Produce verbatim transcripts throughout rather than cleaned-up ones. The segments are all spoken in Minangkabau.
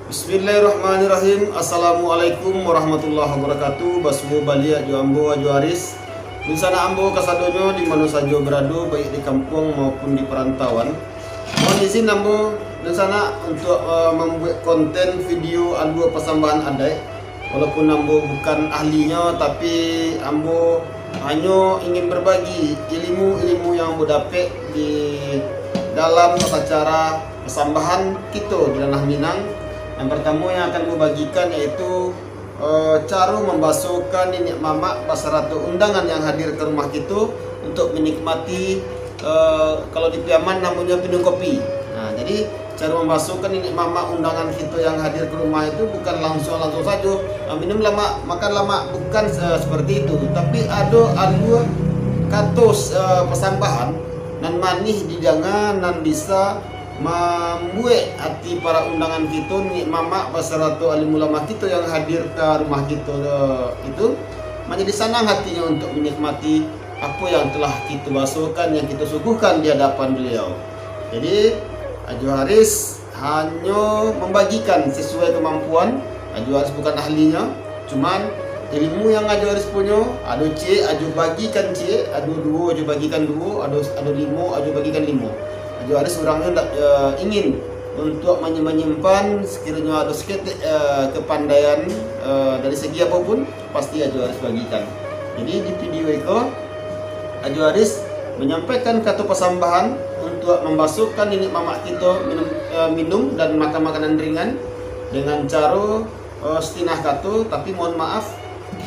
Bismillahirrahmanirrahim. Assalamualaikum warahmatullahi wabarakatuh. Basuo baliak jo ambo, Ajo Aris. Dunsanak ambo kasadonyo di mano sajo barado, baik di kampuang maupun di parantauan. Mohon izin ambo, dunsanak, untuak, eh, mambuek konten video alua pasambahan adaik. Walaupun ambo bukan ahlinyo, tapi ambo hanyo ingin berbagi ilmu-ilmu yang ambo dapek di dalam tata cara pasambahan kito di ranah Minang. Yang pertamo yang akan ambo bagikan yaitu, eh, caro mambasokan niniak mamak basarato undangan yang hadir ka rumah kito untuk menikmati, eh, kalau di Piaman namonyo minum kopi. Nah, jadi caro mambasokan niniak mamak undangan kito yang hadir ka rumah itu bukan langsuang-langsuang sajo, eh, minumlah mak, makanlah mak, bukan, eh, seperti itu. Tapi ado alua kato, eh, pasambahan nan manih didanga, nan bisa mambuek ati para undangan kito, niniak mamak basarato alim ulama kito yang hadir ka rumah kito, eh, itu manjadi sanang hatinyo untuk menikmati apo yang telah kito basokan, yang kito suguhkan di hadapan beliau. Jadi, Ajo Aris hanyo mambagikan sasuai kamampuan. Ajo Aris bukan ahlinyo, cuman ilmu yang Ajo Aris punyo, ado ciek, Ajo bagikan ciek, ado duo, Ajo bagikan duo, ado, ado limo, Ajo bagikan limo. Ajo Aris urangnyo ndak, eh, ingin untuak manyim-, manyimpan, sakironyo ado saketek, eh, kapandaian, eh, dari segi apo pun, pasti Ajo Aris bagikan. Jadi, di video iko, Ajo Aris manyampaikan kato pasambahan untuak mambasokan niniak mamak kito minum, eh, minum dan makan makanan ringan dengan caro, eh, satinah kato, tapi mohon maaf,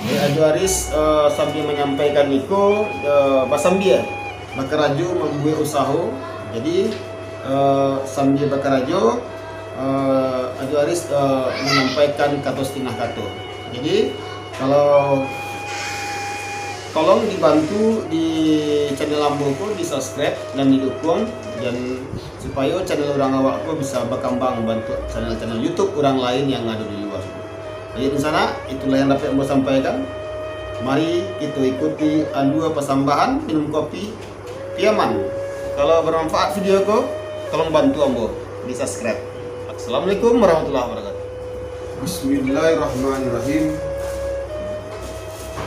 eh, Ajo Aris, eh, sambia manyampaikan iko, eh, basambia bakarajo mambuek usaho. Jadi, eh, sambia bakarajo, eh, Ajo Aris, eh, manyampaikan kato satinah kato. Jadi, kalau tolong dibantu di channel ambo ko, di-subscribe dan didukuang, dan supayo channel urang awak ko bisa bakambang bantuak channel-channel YouTube urang lain yang ado di lua. Jadi, dunsanak, itulah yang dapek ambo sampaikan. Mari kito ikuti alua pasambahan minum kopi Piaman. Kalau bermanfaat video ko, tolong bantu ambo di-subscribe. Assalamualaikum warahmatullahi wabarakatuh. Bismillahirrahmanirrahim.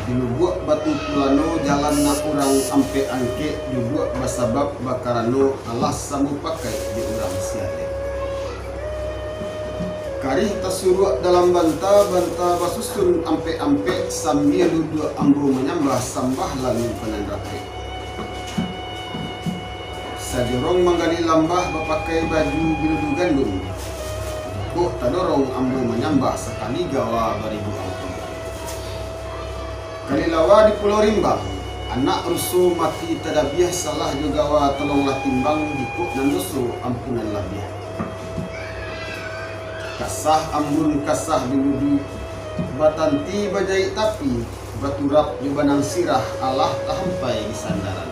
Di Lubuak Batu Pulano, jalan nak urang ampek angkek, duduak basabab bakarano alah samo pakai di urang sialek. Karih tasuruak dalam banta, banta basusun ampek-ampek, sambia duduak ambo manyambah, sambah lalu ka nan rapek. Sajorong manggali lambah, bapakai baju biludu gandun. Kok tadorong ambo manyambah, sakali gawa baribu ampun. Kalilawa di Pulau Rimbang, anak ruso mati tadabiah, salah jo gawa tolonglah timbang, jikok nan doso ampunan labiah. Kasah ambun kasah biludu, batanti bajaik tapi, baturap jo banang sirah, alah tahampai di sandaran.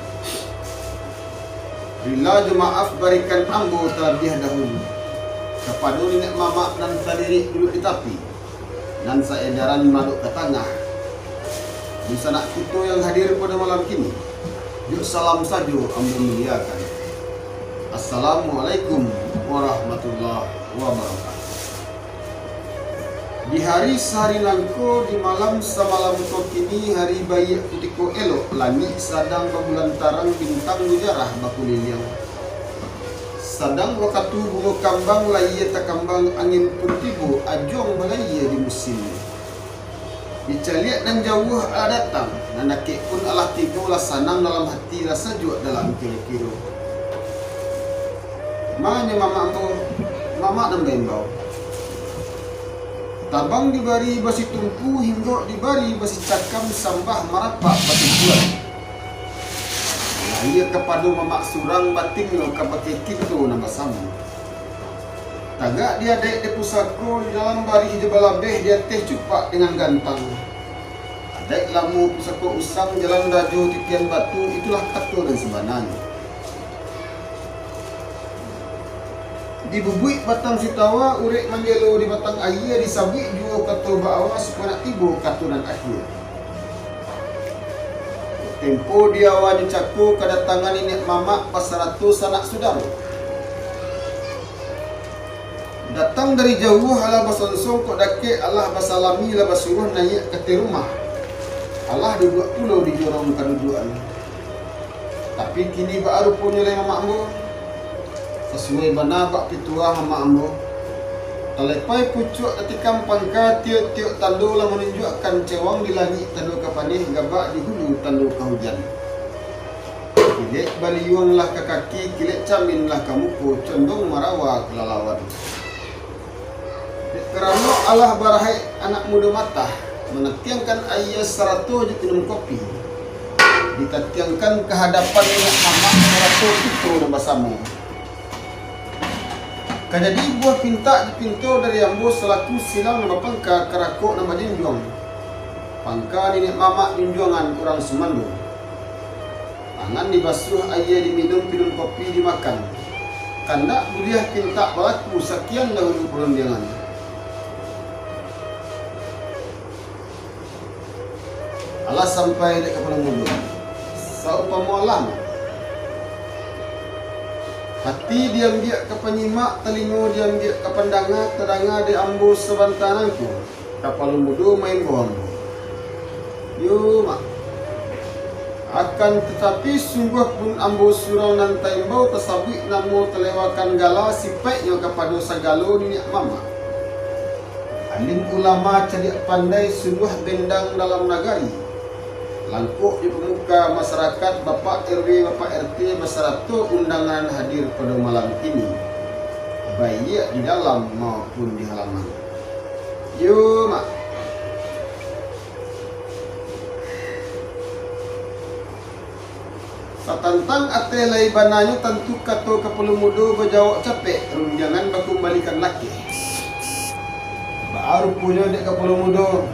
Rila jo maaf barikan ambo talabiah dahulu, kapado niniak mamak nan talirik duduak di tapi, nan saedaran madok ka tangah. Dunsanak kito yang hadir pado malam kini, jo salam sajo ambo muliakan. Assalamualaikum warahmatullahi wabarakatuh. Di hari sahari nangko, di malam samalam ko kini, hari baiak kutiko elok, langik sadang babulan tarang, bintang mujarah bakuliliang. Sadang wakatu bungo kambang, layie takambang, angin pun tibo, ajuang balayie di musimnyo. Di caliak nan jauah alah datang, nan dakek pun alah tibo, lah sanang dalam hati, lah sajuak dalam kiro-kiro. Manyo mamak ambo, mamak nan baimbau. Tabang dibari basitumpu, hinggok dibari basicakam, sambah marapak batujuan. Lahia kapado mamak surang, batinyo kabake kito nan basamo. Tagak di adaik di pusako, di dalam barih jo balabeh, di ateh cupak dengan gantang. Adaik lamo pusako usang, jalan rajo titian batu, itulah kato nan sabananyo. Di bubuik batang sitawa, urek manjelo di batang aia, disabuik juo kato baawa, supanak tibo kato nan akhia. Tempo di awanyo cako, kadatangan niniak mamak basarato sanak sudaro. Datang dari jauah, alah basonsong, kok dakek, alah basalami, lah basuruah naiak ka ateh rumah. Alah duduak pulo di jorong kaduduakan. Tapi kini baa ruponyo lai mamak ambo? Sasuai bana bak pituah mamak ambo. Talapai pucuak tatikam pangka, tiok-tiok tando lah manunjuakkan cewang di langik tando ka paneh, gabak di hulu tando ka hujan. Kilek baliuang lah ka kaki, kilek camin lah ka muko, condong marawa ka lalawan. Dek karano alah barahaik anak mudo matah, manatiangkan aia sarato jo pinun kopi, ditatiangkan ka hadapan niniak mamak sarato kito nan basamo. Ka jadi buah pintak dipinto dari ambo salaku silang nan bapangka, karakok nan bajunjuang. Pangka niniak mamak junjuangan urang sumando. Tangan dibasuah, aia diminun, pinun kopi dimakan. Kandak buliah pintak balaku, sakian dahulu parundiangan. Alah sampai dek kapalo mudo, saumpamo alah, Mak. Ati diambiak ka panyimak, talingo diambiak ka pandanga, tadanga dek ambo sabanta nangko, kapalo mudo maimbau ambo. Yo, Mak. Akan tatapi, sungguah pun ambo surang nan taimbau, tasabuik namo, talewakan gala, sipaiknyo kapado sagalo niniak mamak. Alim ulama cadiak pandai, suluah bendang dalam nagari, langkok jo pamuka masarakat, Bapak R W, Bapak R T, basarato undangan hadir pado malam kini, baiak di dalam maupun di halaman. Yo, Mak. Satantang ateh lai bananyo, tantu kato kapalo mudo bajawok capek, rundiangan bakumbalikan lakeh. Baa ruponyo dek kapalo mudo,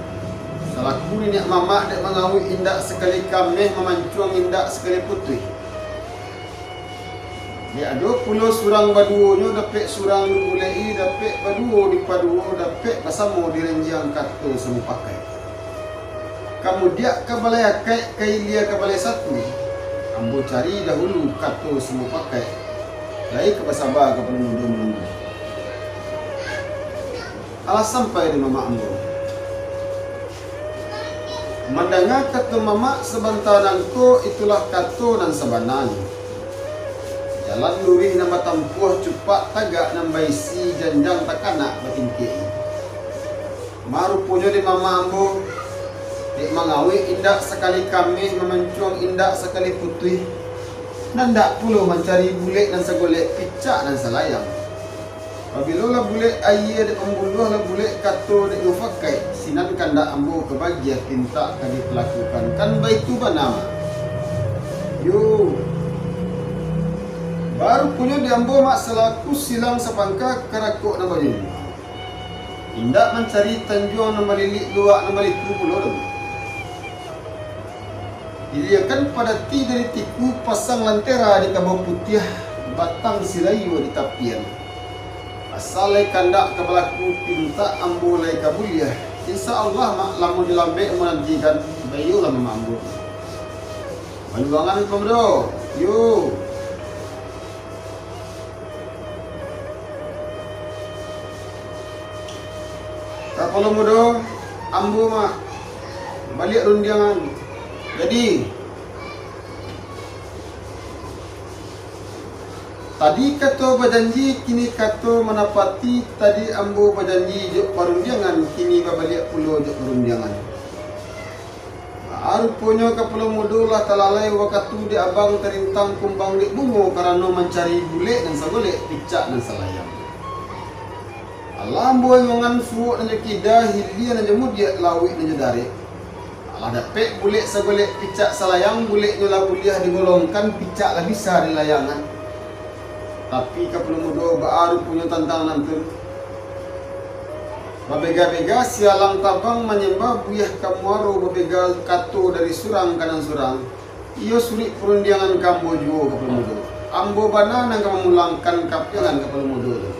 salaku niniak mamak, dek mangawik indak sakali kameh, mamancuang indak sakali putuih. Dek ado pulo surang baduonyo, dapek surang dibulek-i, dapek baduo dipaduo, dapek basamo diranjiang, kato samupakaik. Ka mudiak ka balai akaik, ka ilia ka balai satu, ambo cari dahulu, kato samupakaik, lai ka basaba kapalo mudo manunggu. Alah sampai di mamak ambo. Mandanga kato mamak sabanta nangko, itulah kato nan sabananyo. Jalan luruih nan batampuah, cupak tagak nan baisi, janjang takanak batingkek. Maruponyo dek mamak ambo, dek mangawik indak sakali kameh, mamancuang indak sakali putuih, nan dak pulo mancari bulek nan sagolek, picak nan salayang. Pabilo lah bulek aia dek pambuluah, lah bulek kato dek mufakaik, sinan kandak ambo ka bagiah pintak ka dipalakukan, kan baitu bana, Mak? Yo. Baru punyo di ambo, Mak, salaku silang sapangka karakok nan bajunjuang. Indak mancari tanjuang nan balilik, luak nan baliku pulo doh. Iliakan padati dari tiku, pasang lantera di kabau putiah, batang silayua di tapian. Asa lai kandak ka balaku, pintak ambo lai ka buliah. Insya Allah, Mak, lamo jo lambek manantikan, baiyolah mamak ambo. Baluangan ka ambo doh, yo. Kapalo mudo, ambo, Mak, baliak rundiangan. Jadi, tadi kato bajanji, kini kato manapati. Tadi ambo bajanji jo parundiangan, kini babaliak pulo jo parundiangan. Baa ruponyo kapalo mudo lah talalai wakatu, dek abang tarintang kumbang dek bungo, karano mancari bulek nan sagolek, picak nan salayang. Alah ambo ingongan suok nan jo kida, hilia nan jo mudiak, lauik nan jo darek. Alah dapek bulek sagolek, picak salayang, buleknyo lah buliah digolongkan, picak lah bisa dilayangan. Tapi kapalo mudo, baa ruponyo tantang nan tu. Babega-bega sialang tabang manyambabuih ka muaro, babega kato dari surang ka nan surang. Iyo suruik parundiangan ka ambo juo kapalo mudo. Ambo bana nan ka mamulangkan kapiangan kapalo mudo tu.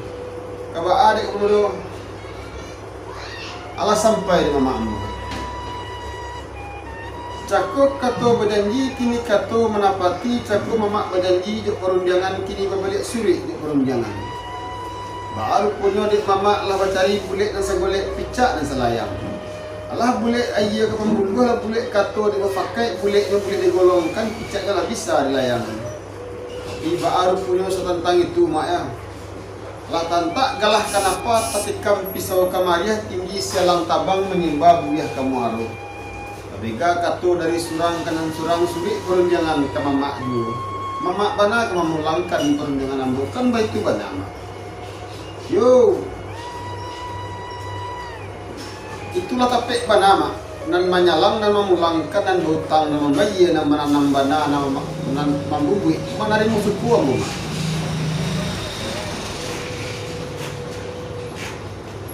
Ka baa dek kapalo mudo? Alah sampai di mamak ambo. Cako kato bajanji, kini kato manapati, cako mamak bajanji jo parundiangan, kini babaliak suruik jo parundiangan. Baa ruponyo dek mamak lah bacari bulek nan sagolek, picak nan salayang. Alah bulek aia ka pambuluah, lah bulek kato dek bapakaik, buleknyo bulek digolongkan, picaknyo lah bisa dilayang. Tapi baa ruponyo satantang itu, Mak, ya. Lah tantak galah kanapa, tatikam pisau ka mariah, tinggi sialang tabang, manyimba buliah ka muaro. Babega kato dari surang ka nan surang, suruik parundiangan ka mamak juo. Mamak bana ka mamulangkan parundiangan ambo, kan baitu bana, Mak? Yo. Itulah tapek bana, Mak. Nan manyalang, nan mamulangkan, nan bautang, nan mambayia, nan mananam bana, nan ma-, nan mambubuik, manarimo suku ambo, Mak.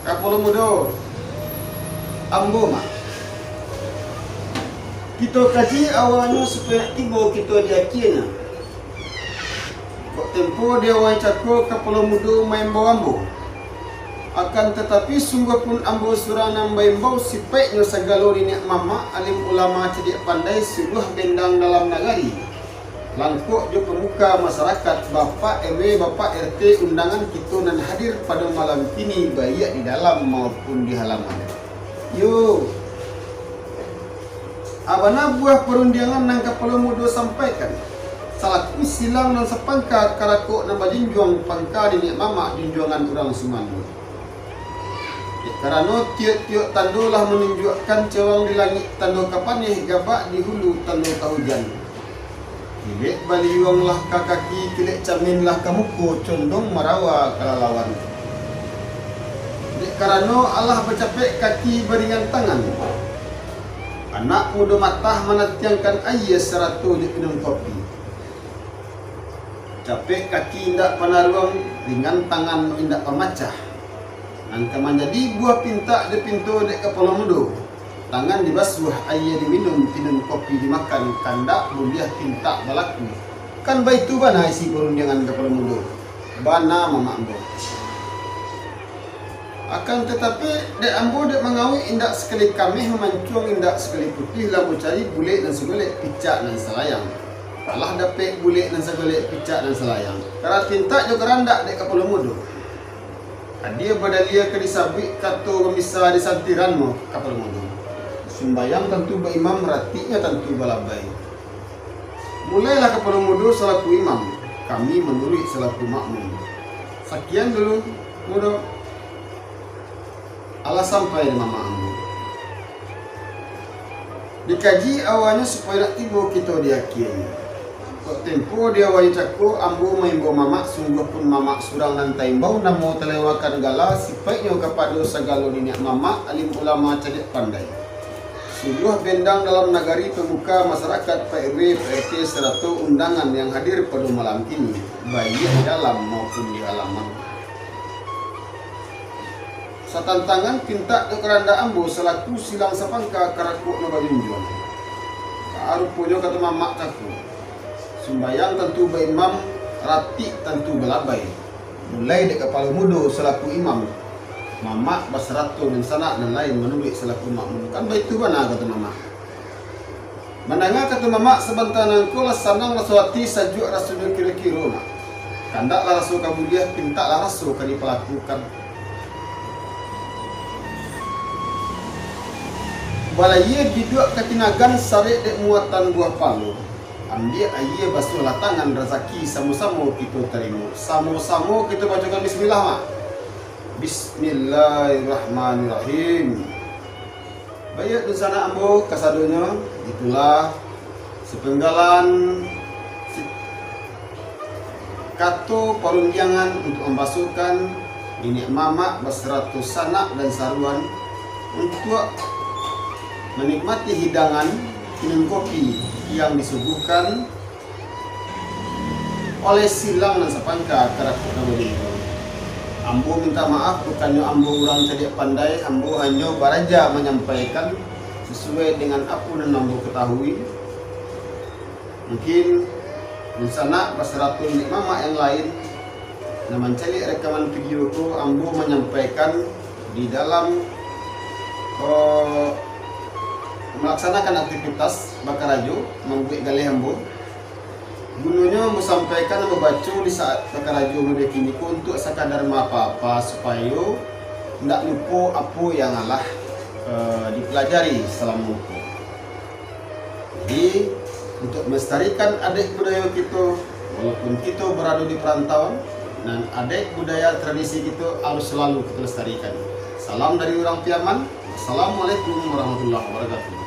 Kapalo mudo, ambo, Mak. Kito kaji awalnyo supayo nak tibo kito di akienyo. Kok tempo di awal cako kapalo mudo maimbau ambo. Akan tatapi, sungguah pun ambo surang nan baimbau, sipaiknyo sagalo niniak mamak, alim ulama cadiak pandai, suluah bendang dalam nagari. Langkok jo pamuka masarakat, Bapak R W, Bapak R T, undangan kito nan hadir pado malam kini, baiak di dalam maupun di halaman. Yo, a bana buah parundiangan nan kapalo mudo sampaikan, salaku silang nan sapangka, karakok nan bajunjuang, pangka niniak mamak, junjuangan urang sumando. Dek karano tiok-tiok tando lah manunjuakkan, cawang di langik tando ka paneh, gabak di hulu tando ka hujan. Kilek baliuang lah ka kaki, kilek camin lah ka muko, condong marawa ka lalawan. Dek karano alah bacapek kaki baringan tangan, anak mudo matah manatiangkan aia sarato jo minun kopi. Capek kaki indak panaruang, ringan tangan indak pamacah. Nan ka manjadi buah pintak dipinto dek kapalo mudo. Tangan dibasuah, aia diminum, pinun kopi dimakan, kandak buliah pintak balaku. Kan baitu bana isi parundiangan kapalo mudo. Bana mamak ambo. Akan tatapi, dek ambo dek mangawik, indak sakali kameh mamancuang, indak sakali putih, lah ambo cari bulek nan sagolek, picak nan salayang. Alah dapek bulek nan sagolek, picak nan salayang. Karati pintak jo karandak dek kapalo mudo. Adia badalia ka disabuik, kato bambisa disantiran mah kapalo mudo. Sumbayang tantu baimam, ratiknyo tantu balabai. Mulailah kapalo mudo salaku imam, kami manuruik salaku makmum. Sakian dulu, mudo. Alah sampai di mamak ambo. Dikaji awalnyo supayo nak tibo kito di akienyo. Kok tempo di awalnyo cako, ambo maimbau mamak, sungguah pun mamak surang nan taimbau, namo talewakan gala, sipaiknyo kapado sagalo niniak mamak, alim ulama cadiak pandai. Suluah bendang dalam nagari, pamuka masarakat, Pak R W, Pak R T, sarato undangan yang hadir pado malam kini, baiak di dalam maupun di halaman. Satantangan pintak jo karandak ambo salaku silang sapangka karakok nan bajunjuang. Baa ruponyo kato mamak cako. Sumbayang tantu baimam, ratik tantu balabai. Mulai dek kapalo mudo salaku imam, mamak basarato dunsanak nan lain manuruik salaku makmum. Kan baitu bana kato mamak. Mandanga kato mamak sabanta nangko lah sanang raso ati, sajuak rasonyo kiro-kiro, Mak. Kandaklah raso ka buliah, pintaklah raso ka dipalakukan. Balayia biduak ka tinagan, sarek dek muatan buah palo. Ambiak aia, basuahlah tangan, razaki samo-samo kito tarimo. Samo-samo kito bacokan bismillah, Mak. Bismillahirrahmanirrahim. Baiak dunsanak ambo kasadonyo, itulah sapenggalan si-, kato parundiangan untuak mambasokan niniak mamak basarato sanak dan saruan untuak manikmati hidangan minum kopi yang disuguhkan oleh silang nan sapangka karakok nan bajunjuang. Ambo minta maaf, bukannyo ambo urang cadiak pandai, ambo hanyo baraja manyampaikan sasuai dengan apo nan ambo katahui. Mungkin dunsanak basarato niniak mamak yang lain nan mancaliak rekaman video ko, ambo manyampaikan di dalam, eh, malaksanakan aktivitas bakarajo, mambuek galeh ambo. Gunonyo ambo sampaikan, ambo baco di saat bakarajo model kini ko untuak sakadar maapa-apa, supayo ndak lupo apo yang alah, eh, dipelajari salamo ko. Jadi, untuak melestarikan adaik budayo kito, walaupun kito barado di parantauan, nan adaik budaya tradisi kito harus selalu kito lestarikan. Salam dari urang Piaman. Assalamualaikum warahmatullahi wabarakatuh.